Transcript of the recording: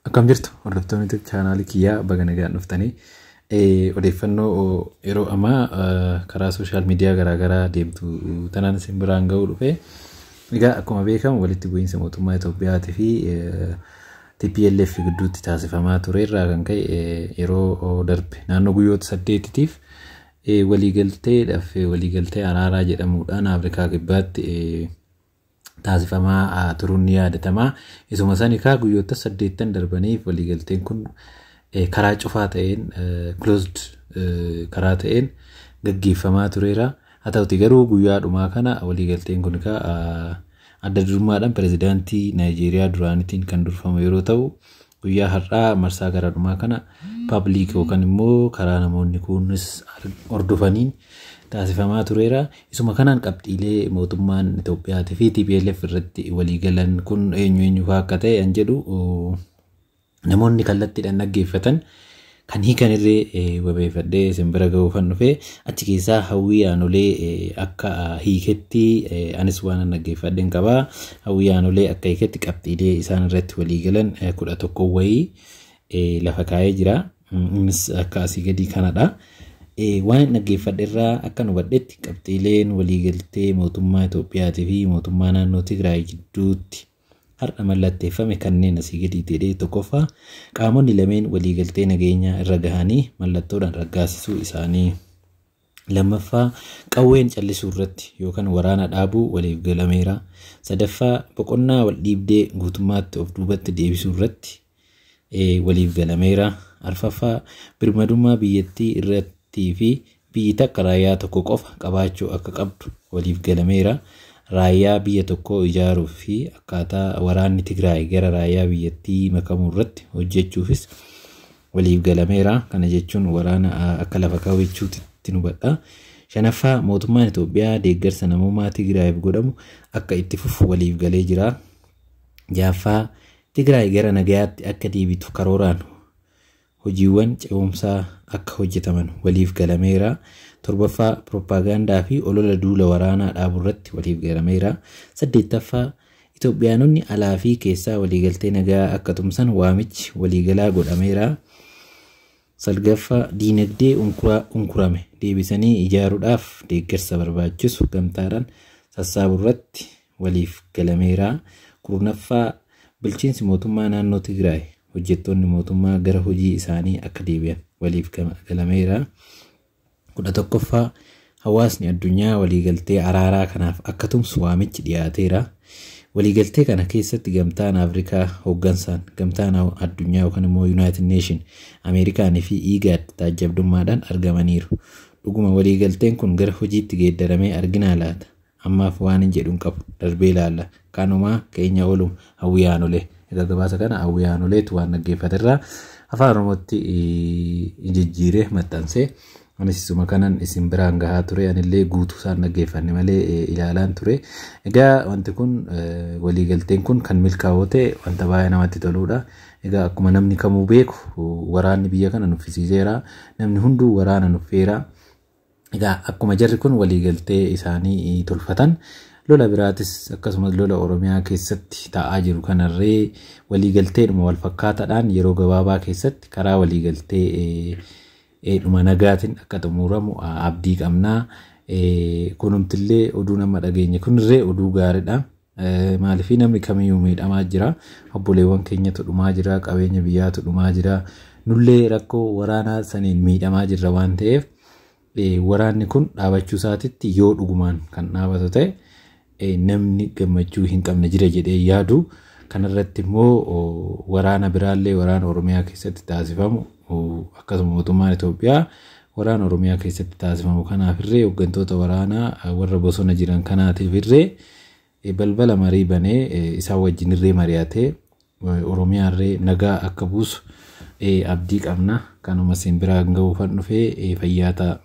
Akkam jirtu hordoftoonni YouTube chaanaalii kiyyaa, baga nagaan dhuftanii. Odeeffannoo yeroo ammaa karaa social media garaagaraa deemtu tanaan isin biraan ga'uu dhufe. Egaa akkuma beekamu walitti bu'iinsa mootummaa Itoophiyaatii fi TPLF gidduutti taasifamaa ture irraa kan ka'e yeroo darbe naannoo guyyoota 8tiif waliigalteedhaaf waliigaltee araaraa jedhamuudhaan Afrikaa Kibbaatti taasifamaa turuun ni yaadatama. Isuma sani kaa guyyoota 8 darbaniif waliigalteen kun karaa cufaa ta'een, closed karaa ta'een gaggeeffamaa tureera. Haa ta'uti garuu guyyaa dhumaa kana waliigalteen kun kaa adda durummaadhaan pirezidaantii Naayijeeriyaa duraaniitiin kan durfamu yeroo ta'u, guyyaa har'aa marsaa gara dhumaa kana public yookaan immoo karaa namoonni kunis hordofaniin taasifamaa tureera. Isuma kanaan qabxiilee mootummaan Itoophiyaatii fi TPLF irratti waliigalan kun eenyu eenyu fa'aa akka ta'e an jedhu namoonni kallattiidhaan dhaggeeffatan kan hiikan irree wabeeffadhee isin bira ga'uufan dhufee. Achi keessaa Hawwii Aanolee akka hiiketti anis waan dhaggeeffadheen qabaa. Hawwii Aanolee akka hiiketti qabxiilee isaan irratti waliigalan 11 wayii lafa kaa'ee jira. Innis akka asii gadii kanadha. Waan dhaggeeffadhe irraa akka nu hubadhetti qabxiileen waliigaltee mootummaa Itoophiyaatii fi mootummaa naannoo Tigraay gidduutti har'a mallatteeffame kanneen asii gadii jedhee. Tokkoffaa, qaamonni lameen waliigaltee nageenyaa irra gahanii mallattoodhaan raggaasisuu isaanii. Lammaffaa, qawween callisuu irratti yookaan waraana dhaabuu waliif galameera. Sadaffaa, boqonnaa wal dhiibdee guutummaatti of duubatti deebisuu irratti waliif galameera. Arfaffaa, birmadummaa biyyattii irrattii fi biyyi takka raayyaa tokko qofa qabaachuu akka qabdu waliif galameera. Raayyaa biyya tokkoo ijaaruu fi akkaataa waraanni Tigraay gara raayyaa biyyattii makamuu irratti hojjechuufis waliif galameera. Kana jechuun waraana akka lafa kaawwachuutti nu hubadha. Shanaffaa, mootummaan Itoophiyaa deeggarsa namummaa Tigraayiif godhamu akka itti fufu waliif galee jira. Jaaffaa, Tigraay gara nagayaatti akka deebitu karooraan hojiiwwan ce'umsaa akka hojjetaman waliif galameera. Torbaffaa, pirooppaagaandaa fi olola duula waraanaa dhaabuu irratti waliif galameera. Saddeettaffaa, Itoophiyaanonni alaa fi keessaa waliigaltee nagaa akka tumsan waamichi waliigalaa godhameera. Salgaffaa, diinagdee unkurame deebisanii ijaaruudhaaf deeggarsa barbaachisu gamtaadhaan sassaabuu irratti waliif galameera. Kurnaffaa, bulchiinsi mootummaa naannoo Tigraay hojjettoonni mootummaa gara hojii isaanii akka deebi'an waliif galameera. 11ffaa, hawaasni addunyaa waliigaltee araaraa kanaaf akka tumsu waamichi dhiyaateera. Waliigaltee kana keessatti Gamtaan Afrikaa hooggansaan, Gamtaan Addunyaa yookaan immoo United Nation, Ameerikaanii fi IGAD taajjabdummaadhaan argamaniiru. Dhuguma waliigalteen kun gara hojiitti geeddaramee arginaa laata? Ammaaf waan hin jedhu hin qabu. Darbee ilaalla. Kanumaa keenya oolum Hawwii Aanolee. Egaa gabaasa kana Hawwii Aanoleetu waan dhaggeeffaterraa Afaan Oromootti jijjiiree maxxansee anis isuma kanan isin biraan gahaa ture. Anillee guutuu isaan dhaggeeffanne malee ilaalaan ture. Egaa wanti kun, waliigalteen kun kan milkaa'uu ta'e wanta baay'ee namatti toludha. Egaa akkuma namni kamuu beeku waraanni biyya kana nuffisiiseera. Namni hunduu waraana nuffeera. Egaa akkuma jarri kun waliigaltee isaanii tolfatan lola biraatis akkasumas lola Oromiyaa keessatti ta'aa jiru kanarree waliigalteedhuma wal fakkaataadhaan yeroo gabaabaa keessatti karaa waliigaltee dhuma nagaatiin akka xumuramu abdii qabnaa. Kunumtillee oduu nama dhageenye kunirree oduu gaariidha. Maaliif, namni kamiyyuu miidhamaa jira. Obboleewwan keenyatu dhumaa jira. Qabeenya biyyaatu dhumaa jira. Nullee rakkoo waraanaa saniin miidhamaa jirra waan ta'eef waraanni kun dhaabachuu isaatitti yoo dhugumaan kan dhaabatu ta'e namni gammachuu hin qabne jira jedhee yaadu. Kanarratti immoo waraana biraallee waraana Oromiyaa keessatti taasifamu, akkasuma mootummaan Itoophiyaa waraana Oromiyaa keessatti taasifamu kanaaf irree hooggantoota waraanaa warra bosona jiran kanaatiif irree balbala marii banee isaan wajjin irree mari'atee Oromiyaa irree nagaa akka buusu abdii qabna. Kanuma isin biraan ga'uufan dhufee, fayyaa ta'a.